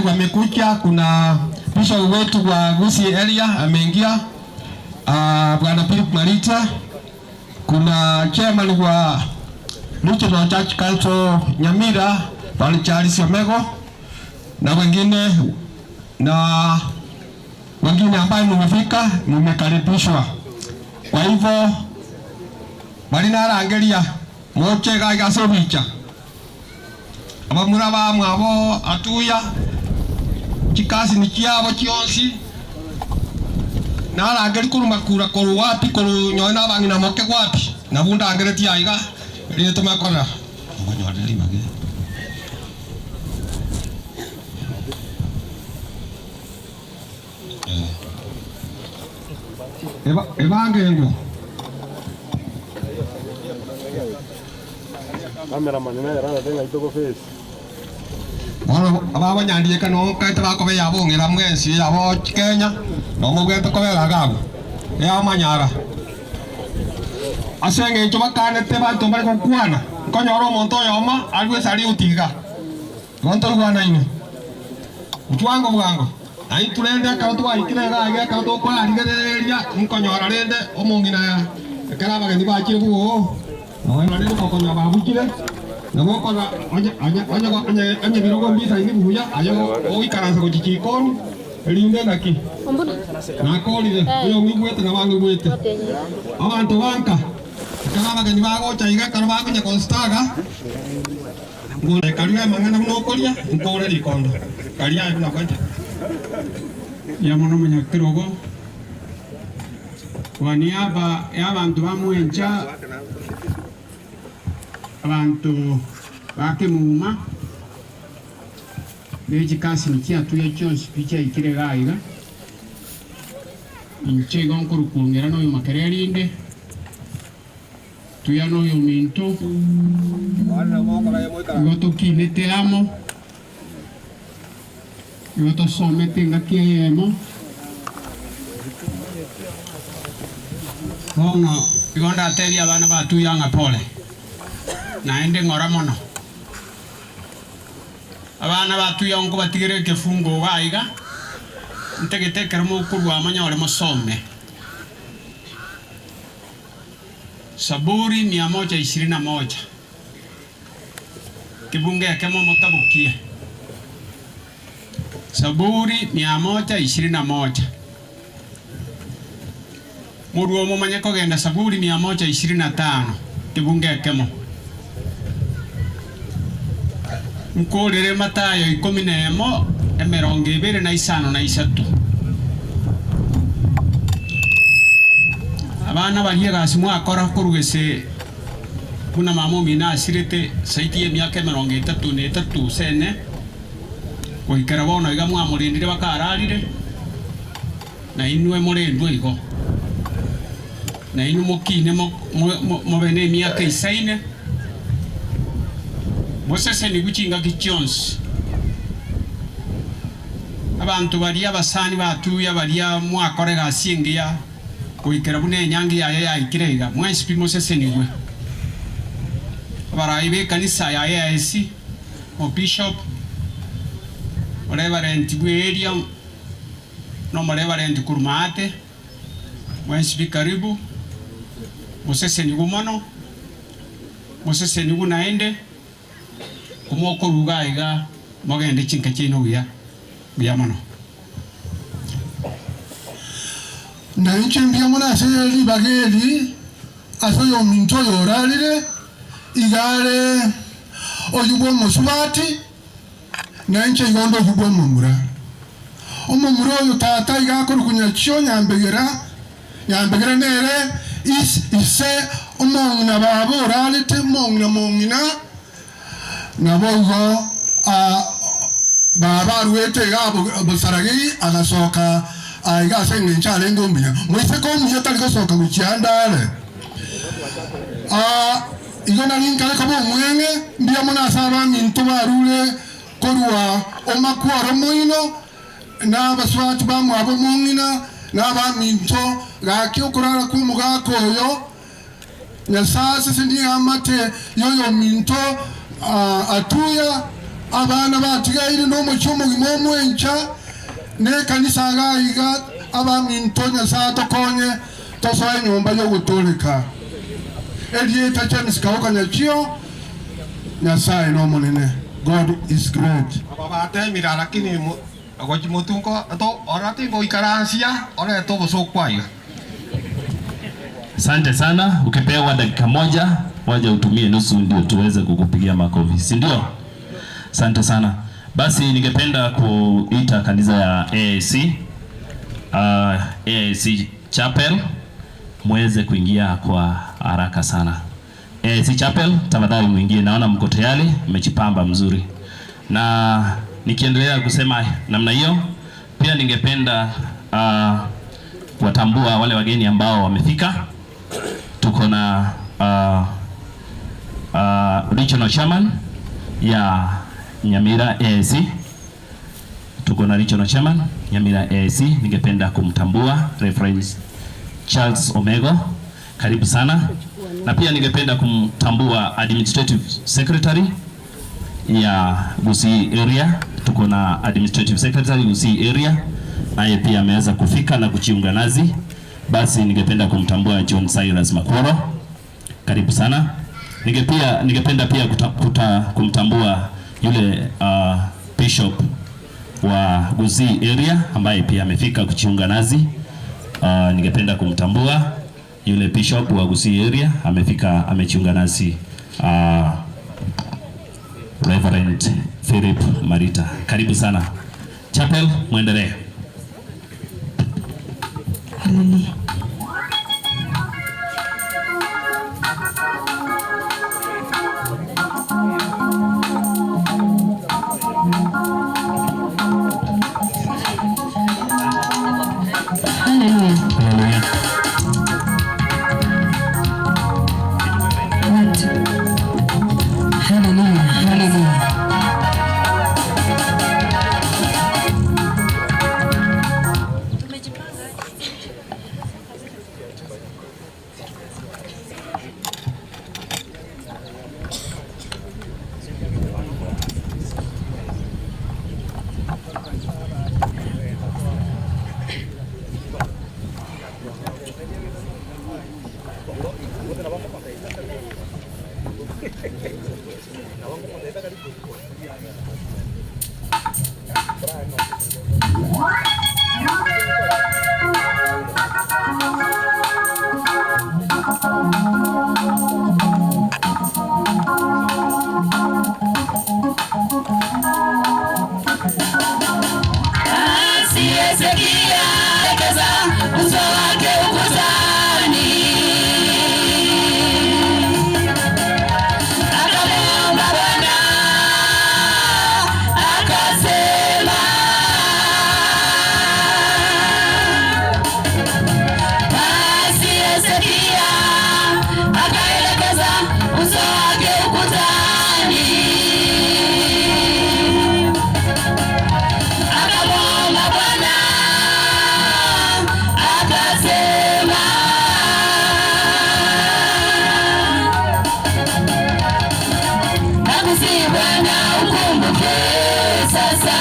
wamekuja, kuna bishop wetu wa Gusii area ameingia, Bwana Philip Marita, kuna chairman wa Regional Church Council Nyamira Bwana Charles Omego na wengine na wengine ambaye mumefika, mumekaribishwa. Kwa hivyo bari narangeria moche iga iga ase obicha abamura bamwabo atuya chikasini chiabo chionsi narangeria korwa makura korwa wapi korwa nonye na abang'ina moke wapi nabwo ndangeretie aiga erinde tomanye korora omonyorere ribaga. Ebange engo. Bono ababanyandieka nokaete bakoba eyabong'ira mwensi eyabo Kenya nomobwate kobera iga abwo eyamanyara ase eng'encho bakanete abanto mbare gokwana nkonyora omonto oyomo arue esaliuti iga. Igo ntoigwanaine. Bwango bwango, na intwe rende ekero twaikire iga iga ekero tokorarigereria, nkonyora rende omong'ina ekero abageni bachire bwoo, nonya rende gokonyora babuchire, nabo okora onye onye onye onye onye ebirogo mbisaini buya, aye ogoikaransa gochia chikoni, erinde naki? Nakorire, oyong'igwete nabo ang'igwete. Abanto banka, ekero abageni bagocha iga ekero bakonya gostaga. Karia amang'ana buna okoria, nkoure rikondo. Karia aye buna bwanchete. Mbuya mono omonyakerogo, kwa niaba y'abanto ba Mwencha, abanto ba Kemuma, ne chikasini chiatuya chionsi pi chiaikire iga iga, inche igo nkorokwa Ong'era na oyomakereria rinde. Tuya noyominto, igo tokinete amo, igo tosomete engaki eyemo. Bono igo ndatebie abana ba Tuya ng'a pole, naende ng'ora mono. Abana ba Tuya nkobatigera ekefungo iga aiga, ntagete ekero mokorwa amo nyore mosome. Saburi mia moja ishirini na moja, kebungo ekemo motabokie. Saburi mia moja ishirini na moja. Morue momanye kogenda Saburi mia moja ishirini na tano, kebungo ekemo. Nkorere Matayo ikomi na emo, emerongo ebere na isano na isato. Abana baria egasi mwakora korwa ase buna mama omino asirete zaidi y'emiaka emerongo etato na etato gose ene, goikera bono iga mwamorendire baka ararire, na inwe morendwe igo. Na inwe mokine mobe nemiaka eisaine, mosesenigwe chingaki chionsi. Abanto baria abasani batuya baria mwakora egasi engiya goikera buna enyangi yaye yaikire iga, mwensi pi mosesenigwe. Abarai b'ekanisa ya AIC, Obishop, Orevarenti bw'eeria, Nomorevarenti korwa maate. Mwensi bi karibu, mosesenigwe mono, mosesenigwe naende, komokoruga aiga mogende chinka chiaino buya, buya mono. Na inche mbuya mono ase ribaga eri, ase oyominto oyo orarire, iga are oyio bw'omosubati, Na inche igo onde oyio bw'omomura. Omomura oyo tata iga akorokwa Nyachio Nyambegera, Nyambegera nere is ise omong'ina baba orarete mong'ina mong'ina, naboigo aa baba aruete iga Bosaragei agasoka aiga ase eng'encho arenge omuya. Moiseke omuya tari gosoka gochia ande are. Aa. Igo nari nkare koba omweng'e, mbuya mono ase abaminto barure korwa omakwa ore omoino, na abasubati bamwabo omong'ina, na abaminto. Gaki okorara kw'omogaka oyo, Nyasae asesenie eamate y'oyominto atuya. Abana batigaire nomochie omogima omwencha, na ekanisa iga iga, abaminto Nyasae atokonye tosoe enyomba y'ogotooreka. Erieta James Kagoka Nyachio, Nyasae nomonene, God is great. Aba batemire lakini gochia motunko to ora tingoikaransia orete obosooku aiga. Asante sana. Ukipewa dakika moja, waja utumie nusu ndio tuweze kukupigia makofi, si ndio? Asante sana. Basi ningependa kuita kanisa ya AIC, AIC Chapel muweze kuingia kwa haraka sana. AIC Chapel, tafadhali muingie, naona mko tayari, mmejipamba mzuri. Na nikiendelea kusema namna hiyo, pia ningependa kuwatambua wale wageni ambao wamefika. Tuko na regional chairman ya Nyamira AIC. Tuko na regional chairman Nyamira AIC, ningependa kumtambua Reverend Charles Omego, karibu sana. Na pia ningependa kumtambua administrative secretary ya Gusii area. Tuko na administrative secretary Gusii area, naye pia ameweza kufika na kujiunga nazi. Basi ningependa kumtambua John Cyrus Makworo, karibu sana. Ningependa pia kumtambua yule bishop wa Gusii area ambaye pia amefika kujiunga nazi. Ningependa kumtambua yule bishop wa Gusii area amefika, amejiunga nasi, Reverend Philip Marita, karibu sana. Chapel, muendelee. Hallelujah. Hallelujah. Hallelujah. What? Hallelujah. Hallelujah. Hezekia elekeza uso wake ukutani, akamwomba Bwana akasema, basi Hezekia akaelekeza uso wake ukutani, akamwomba Bwana akasema, nakusihi Bwana ukumbuke sasa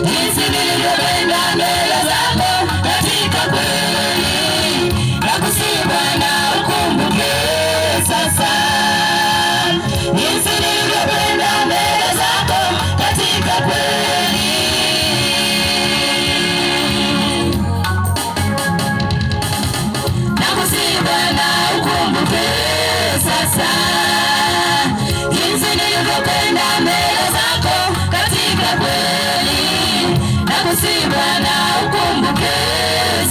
jinsi nilivyokwenda mbele zako katika kweli. Nakusihi Bwana ukumbuke sasa jinsi nilivyokwenda mbele zako katika kweli. Nakusihi Bwana ukumbuke sasa jinsi nilivyokwenda mbele zako katika kweli. Nakusihi Bwana ukumbuke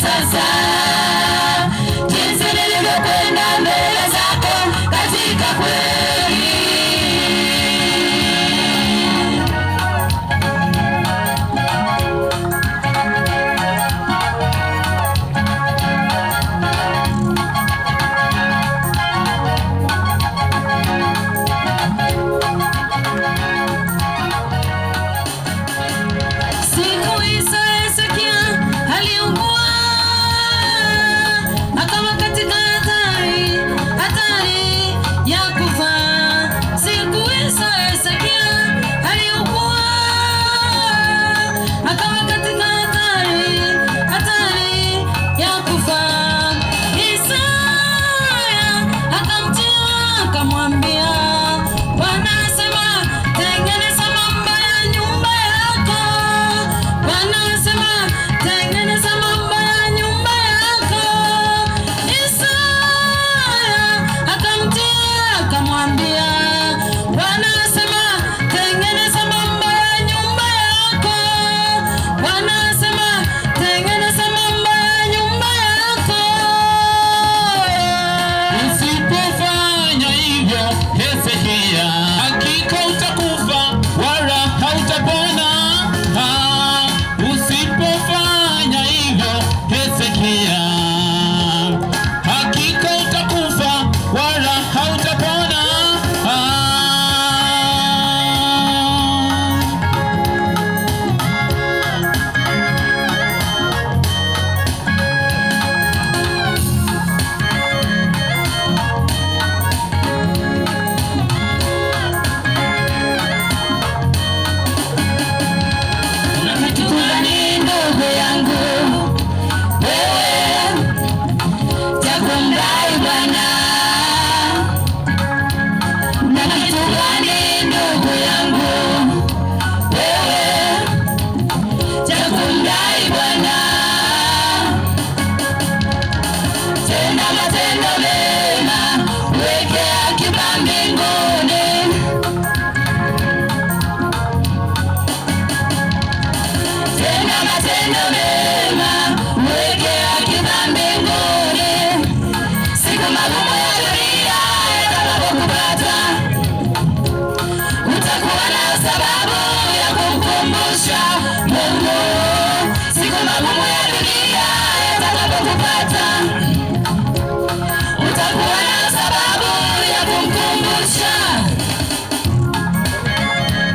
sasa jinsi nilivyokwenda mbele zako katika kweli. Siku hizo Hezekia matendo mema.